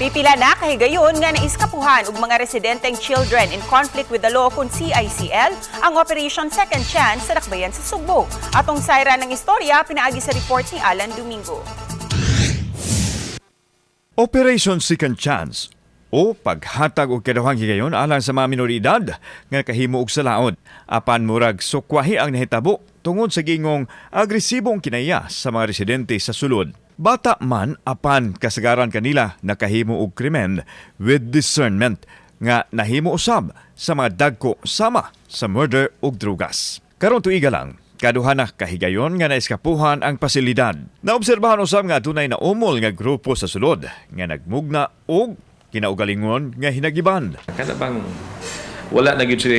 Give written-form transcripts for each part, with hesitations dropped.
Pipila na kahigayon nga naiskapuhan og mga residenteng children in conflict with the law kon CICL ang Operation Second Chance sa Dakbayan sa Sugbo. Atong sayran ng istorya pinaagi sa report ni Alan Domingo. Operation Second Chance o paghatag og kaduhang higayon alang sa mga minoridad nga nakahimo og salaod. Apan murag sukwahi ang nahitabo tungod sa gingong agresibong kinaiya sa mga residente sa sulod. Bata man apan kasagaran kanila nakahimo og krimen with discernment nga nahimo usab sa mga dagko sama sa murder ug drugas. Karon tuiga lang, kaduha na kahigayon nga naeskapuhan ang pasilidad. Naobserbahan usab nga adunay naumol nga grupo sa sulod nga nagmugna og kinaugalingon nga hinagiban. Kana bang wala na gyud sila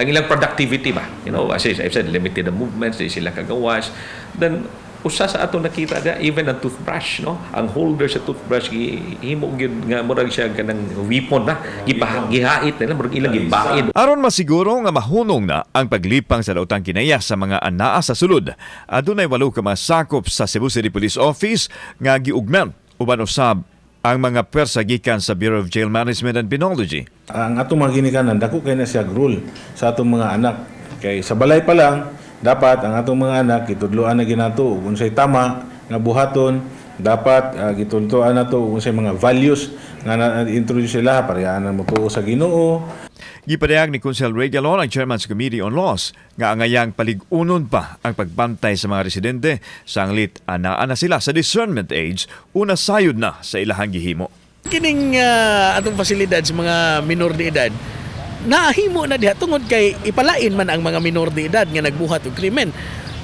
ang ilang productivity ba? As I've said, limited the movements, di sila kagawas. Then usa sa ato nakita da, even ang toothbrush, no, ang holder sa toothbrush, gihimo gyud nga murag siya kanang weapon na gihait nila, murag ilang gibaid. Aron masiguro nga mahunong na ang paglipang sa daotang kinaiya sa mga anaa sa sulod, adunay walo ka mga sakop sa Cebu City Police Office nga giugment uban usab ang mga pwersa gikan sa Bureau of Jail Management and Penology. Ang atong mga ginikanan, dako kay na siya role sa atong mga anak. Kay sa balay pa lang, dapat ang atong mga anak gitudloan na ginato ug unsay tama nga buhaton, dapat gitudloan nato ug unsay mga values nga na-introduce sila para mo tuo sa Ginoo. Gipadayag ni Konsehal Ray Galon, ang chairman sa Committee on Laws, nga angayang palig-unon pa ang pagbantay sa mga residente sanglit anaa na sila sa discernment age o nasayod na sa ilahang gihimo. Kining atong pasilidad sa mga minor de edad nahimo na diha tungod kay ipalain man ang mga minor de edad nga nagbuhat og krimen.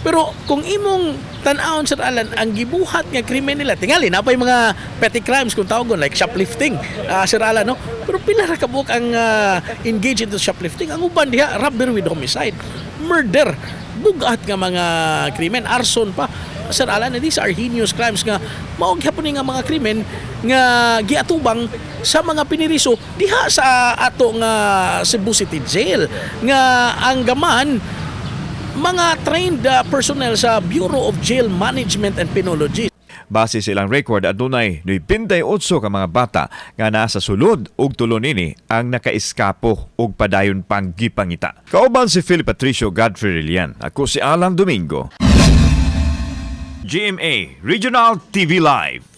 Pero kung imong tan-awon, Sir Alan, ang gibuhat nga krimen nila, tingali napay mga petty crimes kung tawagon, like shoplifting, Sir Alan, no? Pero pila ra kabuok ang engage into shoplifting? Ang uban diha, robbery with homicide, murder, bugat nga mga krimen, arson pa. Sir Alan, these are heinous crimes nga mao gyapon ni nga mga krimen nga giatubang sa mga piniriso diha sa ato nga Cebu City Jail nga ang gaman mga trained personnel sa Bureau of Jail Management and Penology. Base sa ilang record, adunay 98 ka mga bata nga nasa sulod ug tulo nini ang nakaiskapo ug padayon pang gipangita. Kauban si Philip Patricio Godfrey Rilian. Ako si Alan Domingo. GMA Regional TV Live.